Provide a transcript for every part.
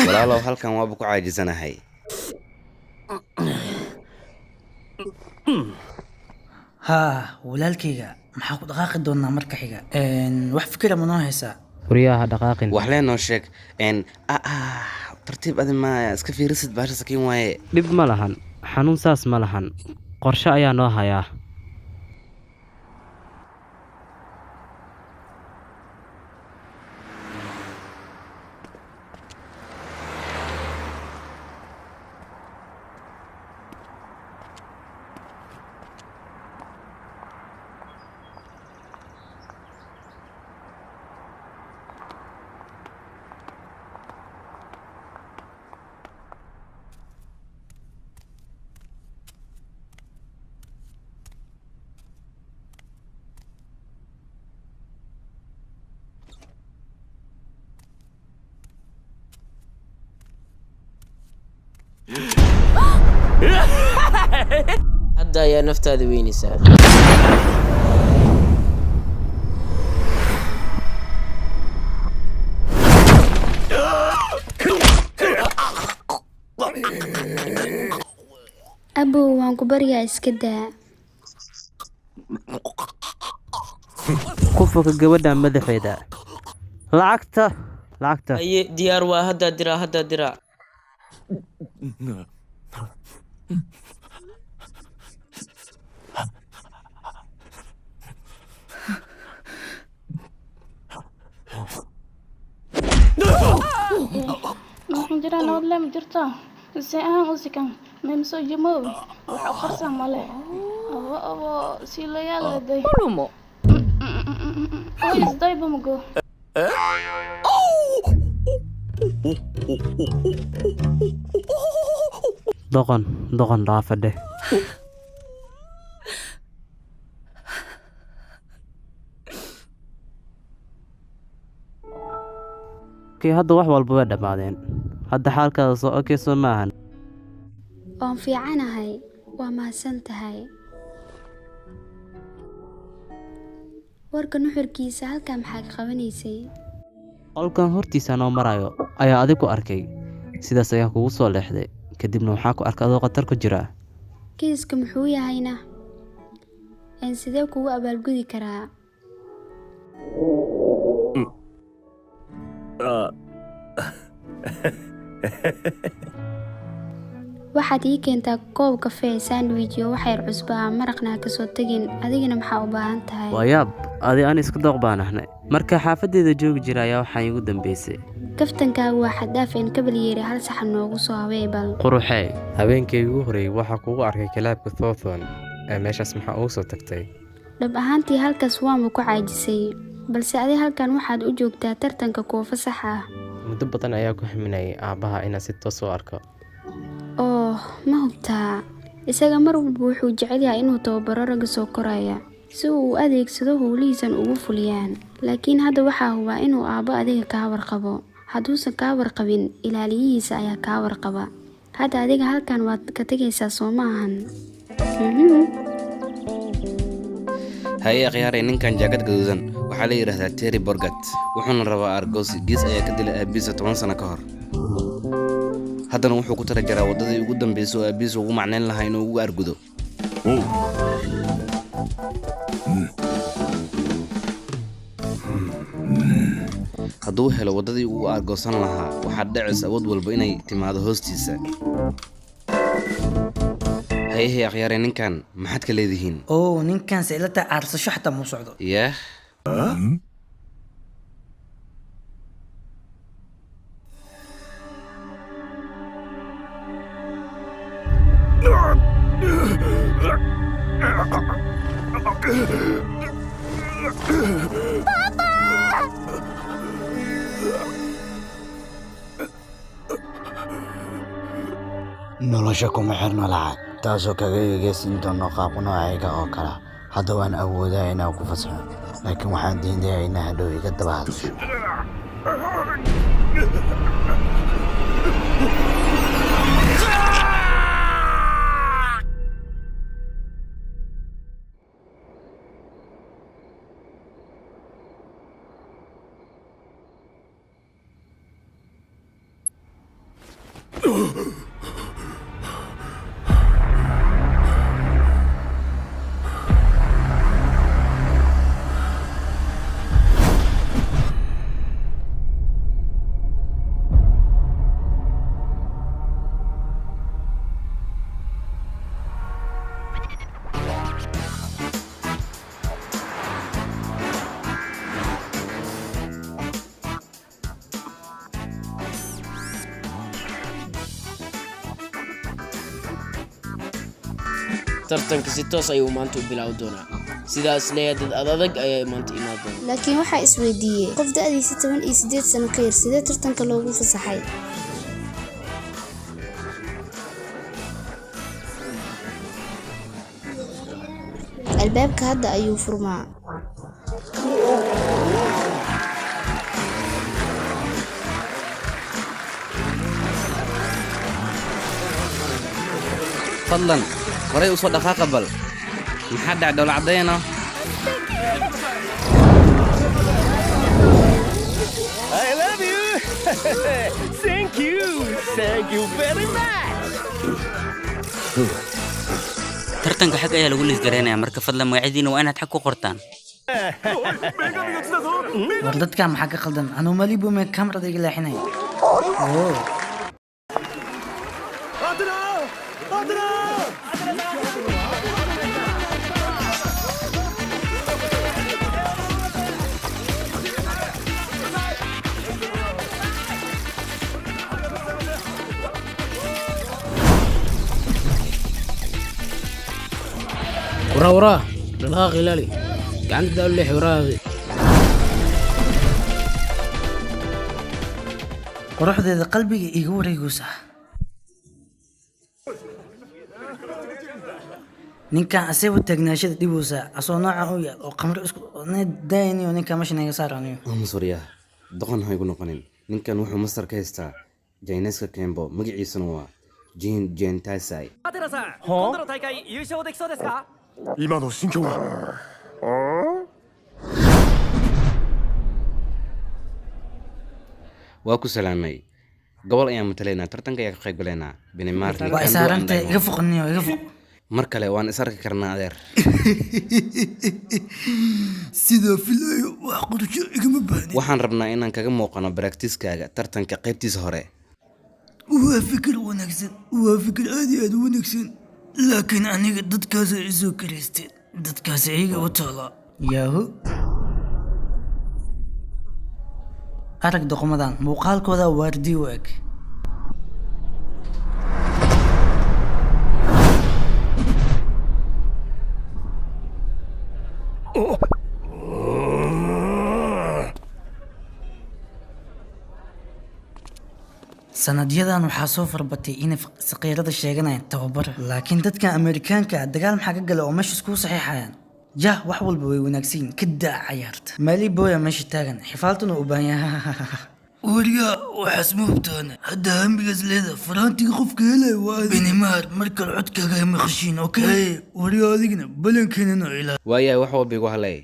Walaalow, halkan waaba ku caajisanahay. Haa walaalkayga, maxaa ku dhaqaaqi doonaa marka xiga? Wax fikira ma noo haysaa? Guryaha ha dhaqaaqin. Wax lee noo sheeg. Tartiib adi, ma iska fiirisid baasha, sakiin waaye. Dhib ma lahan, xanuun saas ma lahan, qorshe ayaa noo hayaa. Hadda ayaa naftaada weynaysaa. Abow, waan ku baryaa, iska daa. Ku foka gabadha madaxeeda. Lacagta, lacagta. Haye, diyaar waa, haddaa diraa, haddaa diraa. Maxaan jiraa, nabad le ma jirto se ahaan usikan memso jamow wax u qarsan male abo abo siilayaal leday Ulumo. Oo isdayba mago. Doqon, doqon dhaafa dheh. Okay, hadda wax walba way dhammaadeen. Hadda xaalkaada soo okay soo maahan? Waan fiicanahay, waa mahadsan tahay. Warka nuxurkiisa, halkaa maxaa ka qabanaysay? Qolkan hortiisa noo marayo ayaa adig ku arkay, sidaas ayaan kugu soo leexday, kadibna waxaa ku arkay adoo khatar ku jira. Kiiska muxuu yahayna? Sidee kugu abaalgudi karaa? Waxaad ii keentaa koob kafee, sandwich iyo wax yar cusbo ah, maraqna ha kasoo tegin. Adigana maxaa u baahan tahay? Waa yaab, adi aan isku dooq baan ahnay. Marka xaafadeeda joogi jira ayaa waxaa iigu dambeysay. Kaftankaagu waa xad dhaaf. Een kabal yeeri, hal saxan noogu soo habee bal. Quruxee. Habeenkii ugu horreeyay waxaa kugu arkay kilaabka Thornton ee meeshaas, maxaa ugu soo tagtay? Dhab ahaantii halkaas waanba ku caajisay, balse adi halkan waxaad u joogtaa tartanka kuufa sax ah. Muddo badan ayaa ku ximinayay aabbaha inaan si toos u arko. Oh, ma hubtaa? Isaga mar walba wuxuu jecel yahay inuu tababaro ragga soo koraya si uu u adeegsado howlihiisan ugu fuliyaan, laakiin hadda waxaa hubaa inuu aabbo adiga kaa warqabo. Hadduusan kaa warqabin, ilaaliyihiisa ayaa kaa warqaba. Hadda adiga halkan waad ka tegaysaa, soo ma ahan? Haye akhyaaray, ninkan jaakad gaduudan waxaa la yidhaahdaa Terry Borgat, wuxuuna rabaa argoosi. Gees ayaa ka dilay aabiisa 10 sano ka hor. Haddana wuxuu ku tala jaraa waddadii ugu dambaysay oo aabihiisa ugu macnayn lahaa inuu ugu argudo. Hadduu helo waddadii ugu argoosan lahaa, waxaa dhacaysa awood walba inay timaado hoostiisa. Hayehe akhyaare, ninkan maxaad ka leedihiin? Oo ninkan se ila tahay aarsasho xataa muu socdo. Yaah. Nolosha kuma xirno lacag, taasoo kaga egeysin doono qaab noocayga oo kale. Hadda waan awoodaa inaan ku fasaxo, laakiin waxaan diidayaa inaa hadhow iga daba hadasho. Tartanka si toos ayuu maanta u bilaawi doonaa. Sidaas leeyahay, dad adadag ayaa maanta imaan doona. Laakiin waxaa isweydiiyey, qof da'diisa 18 sano ka yar sidee tartanka loogu fasaxay? Albaabka hadda ayuu furmaa. Fadlan horay u soo dhaqaaqa. Bal maxaa dhacay? Dhoola caddayna. I love you! Thank you! Thank you very much! Tartanka xag ayaa lagu liisgaraynayaa, marka fadlan magacyadiina waa inaad xag ku qortaan. War dadkan maxaa ka qaldan? Anuu Malibu mee kamarada iga leexinaya? Oo. Waraa, waraa, dhaqaaq, ilaali gacanta, daa u leexi waraadi. Quruxdeeda qalbiga iga wareegaysa. Ninkan asaga taagnaashada dhiboosa, asoo noocan u yaal oo qamri isku dayniyo, ninkan meesha naga saar aniyo. Aamus waryaha, doqon ha igu noqonin. Ninkan wuxuu mastar ka haystaa Jayneska Kembo, magaciisuna waa Jin Jentasai. 今度の大会優勝できそうですか？今の心境は？ Waa ku salaamay. Gobol ayaan matalaynaa, tartanka ayaa ka qayb galaynaa Benimar. Waa isaarantahay, iga foq niyo, iga foq. Mar kale waan is arki karnaa, adeer. Sidoo filayo wax qorsho igama baahnin. Waxaan rabnaa inaan kaga muuqano baraktiiskaaga tartanka qaybtiisa hore. Waa fikir wanaagsan, waa fikir aad iyo aad u wanaagsan, laakiin aniga dadkaas ay isoo karaysteen, dadkaas iyaga u taalaa. Yaahu, arag doqomadan, muuqaalkooda waardi u eg. Sanadyadan waxaa soo farbatay inay saqiirada sheeganayaan tababar, laakiin dadkan Ameerikaanka ah dagaal maxaa ka gala oo meesha iskugu saxiixayaan? Jah, wax walba way wanaagsan yihiin, ka daa cayaarta. Maali Boya meesha taagan xifaaltuna u baahan yahay. Wariyaa, waxaas ma hubtaana hadda hamigaas leeda faraantiga qofka helay waa Benimaar. Markale codkaaga hama khashiin. Okay wariyaa, adigna balankeena ilaa. Waayahay, wax walba igu halay.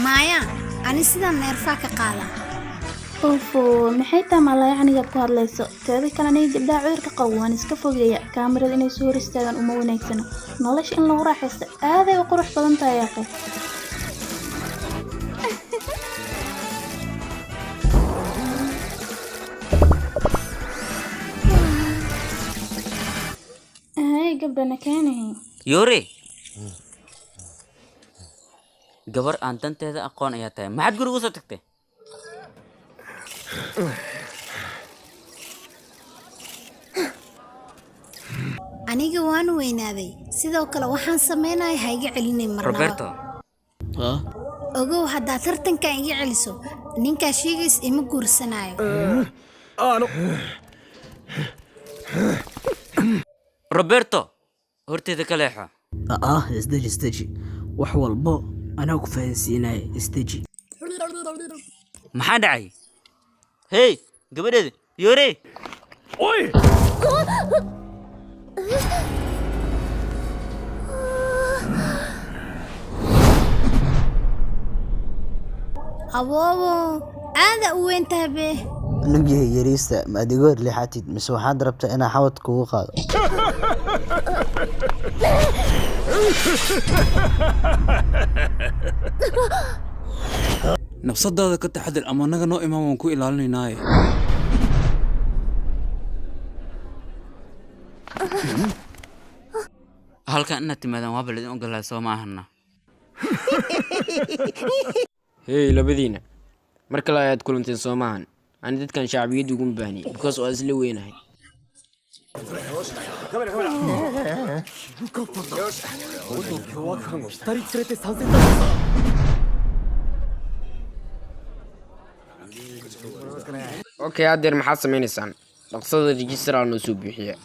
Maaya, ani sidaan neerfaa ka qaada. Ofo, maxay tahay malayacnigaad ku hadlayso? Teeda kale, aniga gabdhaha cudurka qabo waan iska fogeeya. Kaamirada inay soo hor istaagaan uma wanaagsano. Nolosha in lagu raaxaysto aaday u qurux badan tahay, yaaqe. Hay gabdhana keenay. Yuri, gabar aan danteeda aqoon ayaa tahay. Maxaad guriga usoo tagtay? Aniga waan weynaaday, sidoo kale waxaan sameynaya ha iga celinay marnaba. Roberto. Ogow, haddaad tartankan iga celiso, ninkaa sheegays ima guursanayo. Roberto, horteeda ka leexo. Ah, isdeji, isdeji, wax walbo anaa ku fahansiinaya, isdeji. Maxaa dhacay? Hey, gabadheeda Yuri. Oy! Awoowo, aada u weyn tahay be. Cunugyahay yariista, ma adiga hor leexatid mise waxaad rabtaa inaan xabad kugu qaado? Nafsadaada ka taxadir ama annaga noo imaan, waan ku ilaalinaynaaye. Halkan inaad timaadaan waaba laidin ogolaa, soo ma ahana? Hey labadiina, mar kale ayaad kulanteen, soo maahan? Ani dadkan shacbiyadda uguma baahni because waa isla weynahay. Okay, haddeer maxaad samaynaysaan? Dhaqsada register aa noo soo buuxiya.